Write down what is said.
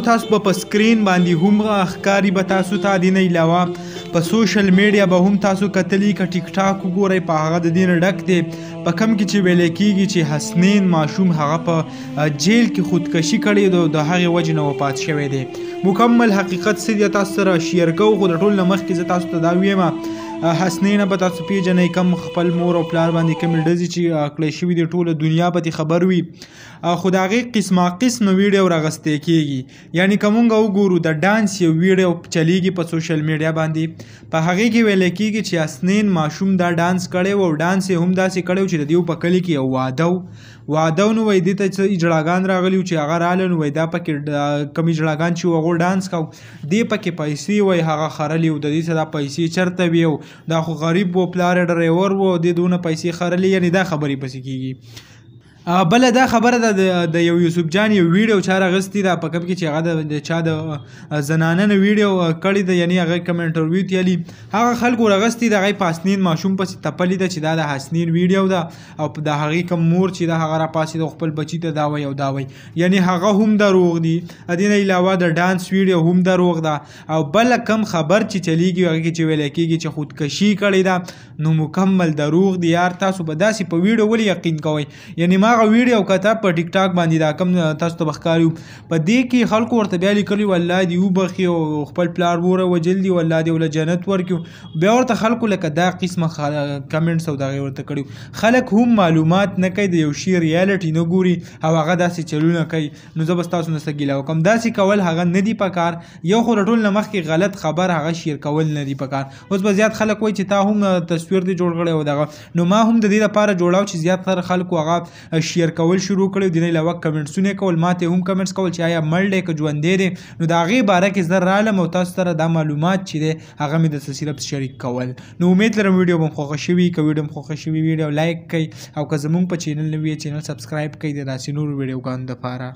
تاسو به په سکرین باندې هم ښکاري به تاسو ته. دې نه علاوه په سوشل میډیا به هم تاسو کتلی، که ټیک ټاک وګورئ په هغه د دې نه ډک دی، په کم کې چې ویل کېږي چې حسنین ماشوم هغه په جیل کې خودکشي کړې ده او د هغې وجې نه وفات شوی دی. مکمل حقیقت څه دی تاسو سره شیر کوو، خو د ټول نه مخکې زه تاسو ته دا ویم، حسنین به تاسو پیژنئ، کم خپل مور او پلار باندې کومې ډزې چې کړی شوي دي ټوله دنیا به ترې خبر وي، خو د هغې قسمه قسمه ویډیو راغستې کېږي. یعنی که مونږ وګورو د ډانس یو ویډیو چلیږي په سوشل میډیا باندې، په هغې کې ویل کېږي چې حسنین ماشوم دا ډانس کړی و او ډانس یې هم داسې کړی و چې د دیو په کلي کې یو واده و، واده نو وایي دې ته څه اجړاګان راغلي وو چې هغه راغله، نو وایي دا پکې کوم اجړاګان چې هغو ډانس کاو، دې پکې پیسې وایي هغه خرلې وو، د دې څه دا پیسې چېرته وي او دا خو غریب و، پلار یې ډرایور و، دې دونه پیسې خرلې، یعنې دا خبرې پسې کېږي. بله دا خبره ده د یو یوسف جان یو ویډیو چا راغستې ده، په کوم کې چې هغه د چا د زنانه نه ویډیو کړې ده، یعنی هغه کوم انټرویو تیلي هغه خلکو راغستې ده، هغه په حسنین ماشوم پسې تپلې ده چې دا د حسنین ویډیو ده او د هغې کوم مور چې ده هغه راپاڅېده خپل بچي ته دا وایي او دا وایي، یعنی هغه هم دروغ دي. د دې نه علاوه د ډانس ویډیو هم دروغ ده. او بله کم خبر چې چلیږي هغې کې چې ویل کېږي چې خودکشي کړې ده، نو مکمل دروغ دي. یار تاسو به داسې په ویډیو ولې یقین کوئ؟ یعنی ما هغه ویډیو کته په ټیک ټاک باندې دا کم تاسو ته به ښکاري، په دې کې خلکو ورته بیا لیکلي وو الله دې وبخښي او خپل پلار وروره وژل دي او الله دې ورله جنت ورکړي. بیا ورته خلکو لکه دا قسمه کمنټس او دغې ورته کړي. خلک هم معلومات نه کوي، د یو شي ریالټي نه ګوري او هغه داسې چلونه کوي. نو زه به ستاسو نه څه ګیله وکړم، داسې کول هغه نه دي پکار. یو خو د ټول نه مخکې غلط خبر هغه شیر کول نه دي پکار. اوس به زیات خلک وایي چې تا هم تصویر دې جوړ کړی او دغه، نو ما هم د دې لپاره جوړاو چې زیات تر خلکو هغه شیر کول شروع کړي، د دې علاوه کمنټسونه کول، ما ته هم کمنټس کول چې آیا مړ دی که ژوندی دی. نو د هغې باره کې زه رالم او تاسو سره دا معلومات چې دی هغه مې درته صرف شریک کول. نو امید لرم ویډیو به مو خوښه شوي. که ویډیو مو خوښه شوي ویډیو لایک کړئ او که زموږ په چینل نوي چینل سبسکرایب کړئ د داسې نورو ویډیوګانو دپاره.